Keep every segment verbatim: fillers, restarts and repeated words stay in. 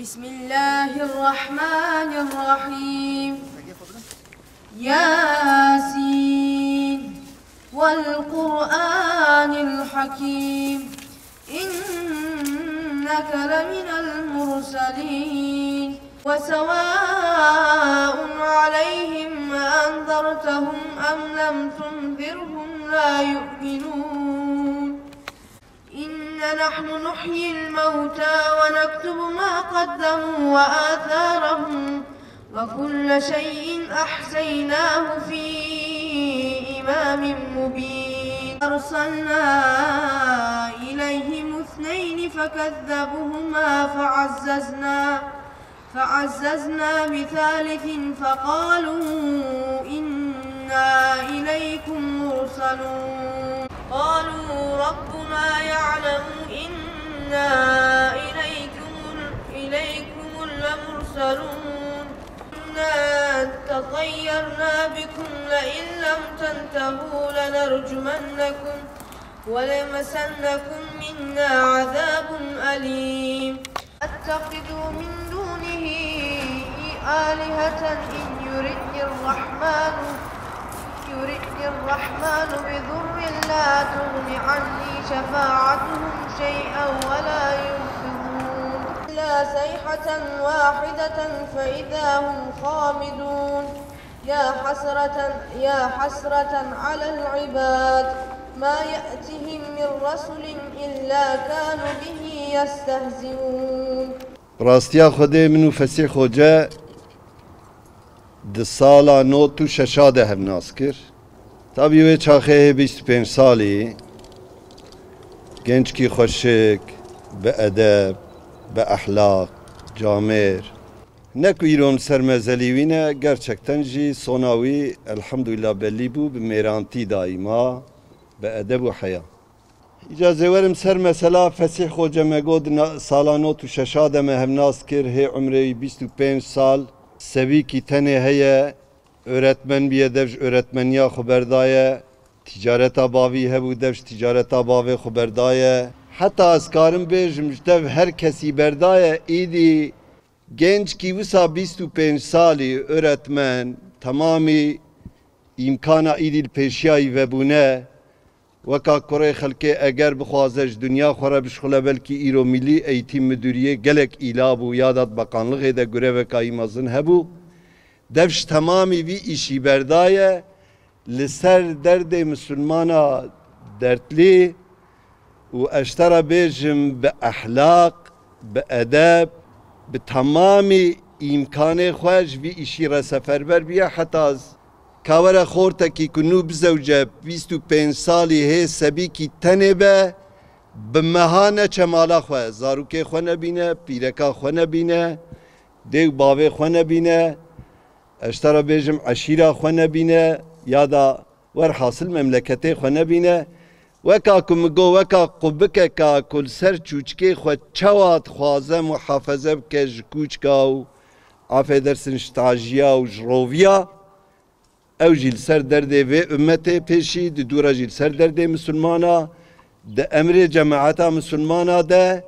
بسم الله الرحمن الرحيم. ياسين. والقرآن الحكيم. إنك لمن المرسلين. وسواء عليهم أأنذرتهم أم لم تنذرهم لا يؤمنون. إنا نحن نحيي الموتى ونكتب ما قدموا وآثارهم وكل شيء أحصيناه في إمام مبين. أرسلنا إليهم اثنين فكذبوهما فعززنا فعززنا بثالث فقالوا إنا إليكم مرسلون. قالوا ربنا يعلم إنا إليكم، إليكم لمرسلون. إنا تطيرنا بكم لئن لم تنتهوا لنرجمنكم وليمسنكم منا عذاب أليم. أتخذوا من دونه آلهة إن يردن الرحمن، إن يردن الرحمن بضر لا تغن عني شفاعتهم شيئا ولا ينقذون. إلا صيحة واحدة فإذا هم خامدون. يا حسرة، يا حسرة على العباد ما يأتهم من رسول إلا كانوا به يستهزئون. Rastiya Xwedê, min û Fesîh Xoce di sala nod û şeşa de hevnas kir. Tabî wê çaxê hê bîst û pênc salî, gençkî xweşik, bi edeb, bi ehlaq, camêr. Ne ku îro em ser mezelî wî ne, gerçekten jî sona wî, elhamdulillah, bellî bû, bi mêrantî daîma, bi edeb û heya. Îca zêwerim ser mesela Fesîh Xoce, me got, na-, sala nod û şeşa de me hevnas kir, hê umrê wî bîst û pênc sal, sebîkî tenê heye, öğretmen biye, dev ji öğretmeniya xwe berdaye, tîcareta bavî hebû, dev ji tîcareta bavê xwe berdaye. Heta ez karim bêjim, ji dev her kesî berdaye, îdî gençkî wisa bîst û pênc salî, öğretmen, temamî îmkana îdî li pêşiya wî vebûne. Weka kurê xelkê eger bixwaze ji dinya xwe re bişxule, belkî îro Milî Eğitim Müdüriyê gelek îla bû, ya da di beqanlixê de gureveka wî mezin hebû. Dev ji temamî vî îşî berdaye, li ser derdê misilmana dertlî û ez ji te re bêjim, bi ehlaq, bi edeb, bi temamî îmkanê xwe ji vî îşî re seferber biye, heta z-, ka were xortekî ku nû bizewce, bîst û pênc salî hê sebîkî tenê be, bi meha neçe mala xwe, zarokê xwe nebîne, pîreka xwe nebîne, dê û bavê xwe nebîne, ez ji te re bêjim, eşîra xwe nebîne, ya da werhasil memleketê xwe nebîne. Weka ku min got, weka qubikeka ku li ser çûçikê xwe çawa dixwaze muhafeze bike ji kûçka û, afêdersin, ji tajiya û ji roviya, ew jî li ser derdê vê ummetê pêşî, di dû re jî li ser derdê misilmana, di emrê cemaeta misilmana de,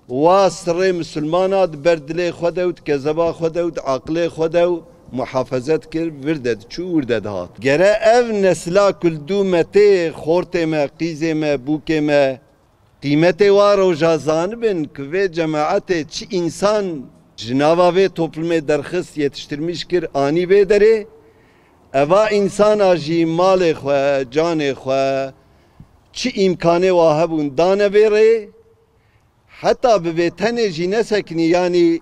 wa sirrê misilmana di ber dilê xwe de û di kezeba xwe de û di aqilê xwe de û muhafeze dikir, vir de diçû, wir de dihat. Gere ev nesla ku li dû me tê, xortê me, qîzê me, bûkê me, qîmetê wa roja zanibin ku vê cemaetê çi însan ji nava vê toplumê derxist, yetiştirmiş kir, anî vê derê, eva însana jî malê xwe, canê xwe, çi îmkanê wa hebûn dane vê rê, heta bi vê tenê jî nesekinî, yanî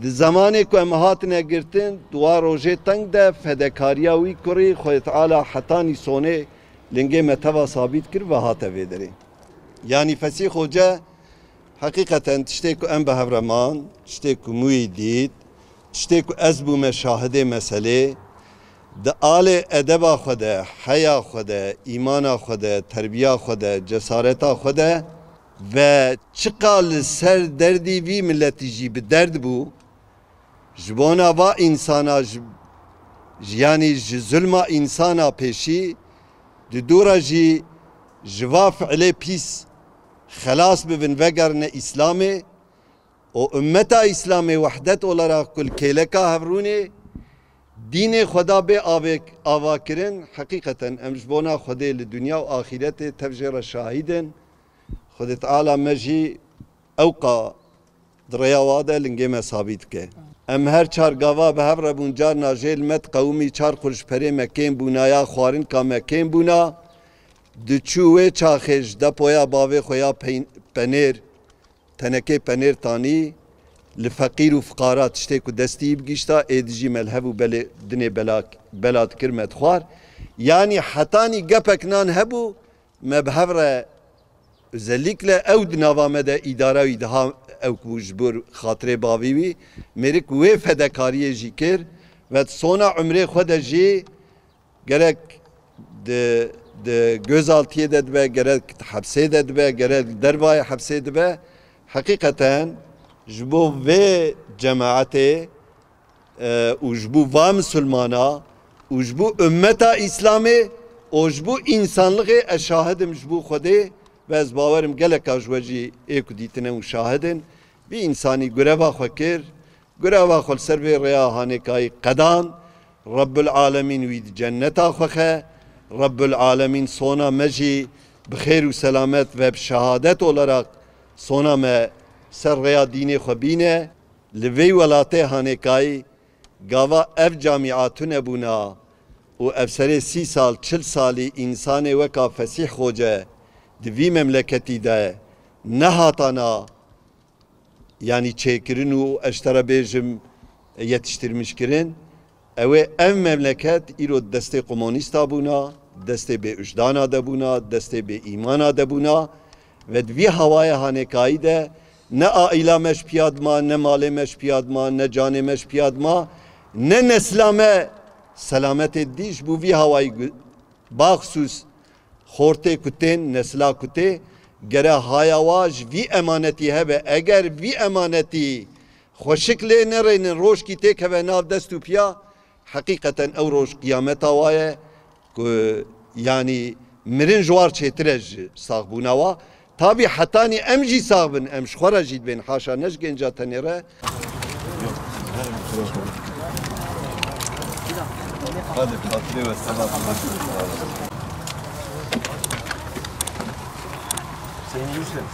di zemanê ku em hatine girtin, di wa rojê teng de fedekariya wî kurî Xwedê Teala hetanî sonê lingê me teva sabît kir ve hate vê derê. Yanî Fesîh Xoce heqîqeten tiştê ku em bi hev re man, tiştê ku min wî dît, tiştê ku ez bûme şahidê meselê, di alê edeba xwe de, heya xwe de, îmana xwe de, terbiya xwe de, cesareta xwe de ve çiqa li ser derdî vî miletî jî bi derd bû, ji bona va însana, ji, ji, yanî ji zulma însana pêşî, di dû re jî ji va fiilê pîs xelas bibin, vegerine Îslamê, O ummeta Îslamê wehdet olarak ku li kêleka hevrûnê dînê Xweda bê avêk-, avakirin, heqîqeten em ji bona Xwedê li dinya û axîretê tev jê re şahîd in. Xwedê Teala me jî ewqa di rêya wa de lingê me sabît bike. Em her çar gava bi hev re bûn, carna jê li me diqewimî, çar quruş perê me kêm bûna ya xwarinka me kêm bûna. Diçû wê çaxê ji depoya bavê xwe ya peyn-, penêr, tenekê penêr tanî li feqîr û fiqara tiştê ku destî bigîşta, êdî jî me li hev û belê dinê bela, bela dikir me dixwar. Yanî hetanî gepek nan hebû, me bi hev re, özellikle ew di nava me de îdara wî diha ew ku ji bo xatirê bavî wî, mêrik wê fedekariyê jî kir, ve sona umrê xwe de jî gerek di, di gözaltiyê de dibe, gerek di hepsê de dibe, gerek dervayê hepsê dibe. Heqîqeten ji bo vê cemaetê, e, û ji bo va misilmana û ji bo ummeta Îslamê û ji bo însanlixê ez şahid im ji bo Xwedê ve ez bawer im geleka ji we jî ê ku dîtine û şahid in. Vî însanî gureva xwe kir, gureva xwe li ser vê rêya hanêkayî qedan. Rebbul Alemîn wî di cenneta xwe xe. Rebbul Alemîn sona me jî bi xêr û selamet ve bi şehadet olarak sona me ser rêya dînê xwe bîne. Li vê welatê hanêkayî gava ev camîa tune bûna û ev serê sî sal, çil salî însanê weka Fesîh Xoce di vî memleketî de nehatana, yanî çêkirin û ez ji te re bêjim yetiştirmiş kirin. Ew ê ev memleket îro destê komunîsta bûna, destê bêwijdana de bûna, destê bêîmana de bûna ve di vî hawaya hanêkayî de ne aîla me ji piya dima, ne malê me ji piya dima, ne canê me ji piya dima, ne nesla me selametê dî ji bo vî hawayî gu-, baxsûs xortê ku tên, nesla ku tê, gere haya wa ji vî emanetî hebe. Eger vî emanetî xweşik lê nerênin, rojkî têkeve nav dest û piya, heqîqeten ew roj qiyameta wa ye ku, yanî, mirin ji war çêtir e ji saxbûna wa. Tabî hetanî em jî sax bin, em ji xwe re jî dibên, haşa ne ji genca tenê re. Hadi, xatirê we, selam. Sen iyi misin?